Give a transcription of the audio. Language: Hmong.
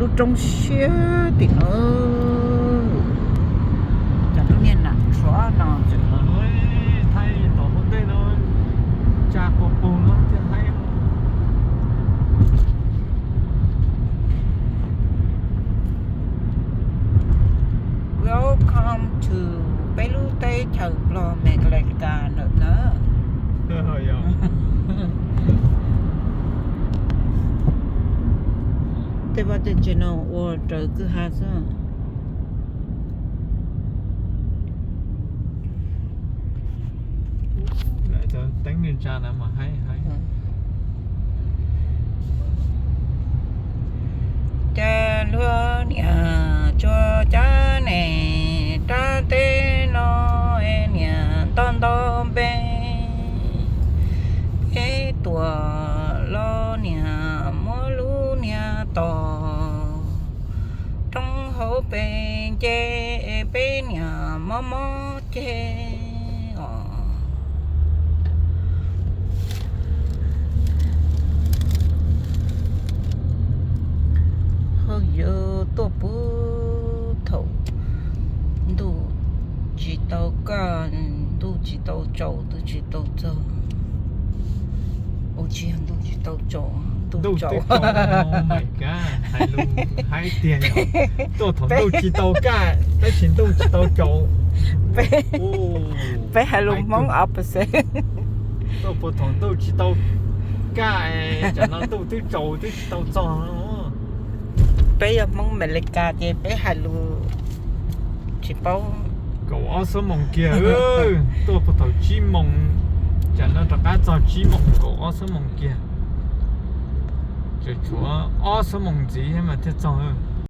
Lub roob siab tim no, cov lub niag nam tshuav no tseem thaij tom ua ntej no, tsa quas pug no thiaj thaij. Welcome to peb lub teb chaws Nplog Meskas lawm na. Tej vaj tej tsev no ua raws kwj ha xwb. Lawv cov teeb niag tsa na mas haib haib. Cas luag niam tsuas cab nes rab teb no, es niam nto nto npe, es tuam los niam muab lub niag tos roob hauv pes nce, es peb niam mob mob ceg os. Hauj yuav tuaj puag thaum ntuj tsis tau kaj, ntuj tsis tau tsaus, twb tsis tau txog. Ua tsis yog ntuj tsis tau tsaus, ntuj tsaus. Haib tiag, tuaj thaum ntuj tsis tau kaj tab sis ntuj tsis tau tsaus. Peb hais lus Hmoob opposite. Tuaj puag thaum ntuj tsis tau kaj, tsam no ntuj twb tsaus twb tsis tau txog. Peb yog Hmoob Amelikas ces peb hais lus tsis paub. Kaum ob xuab moos kiag, tuaj puag thaum tsib moos, tsam no rov qab txog tsib moos kaum ob xuab moos kiag. Tseem tshuav ob xuab moos ntxiv mas thiaj txog.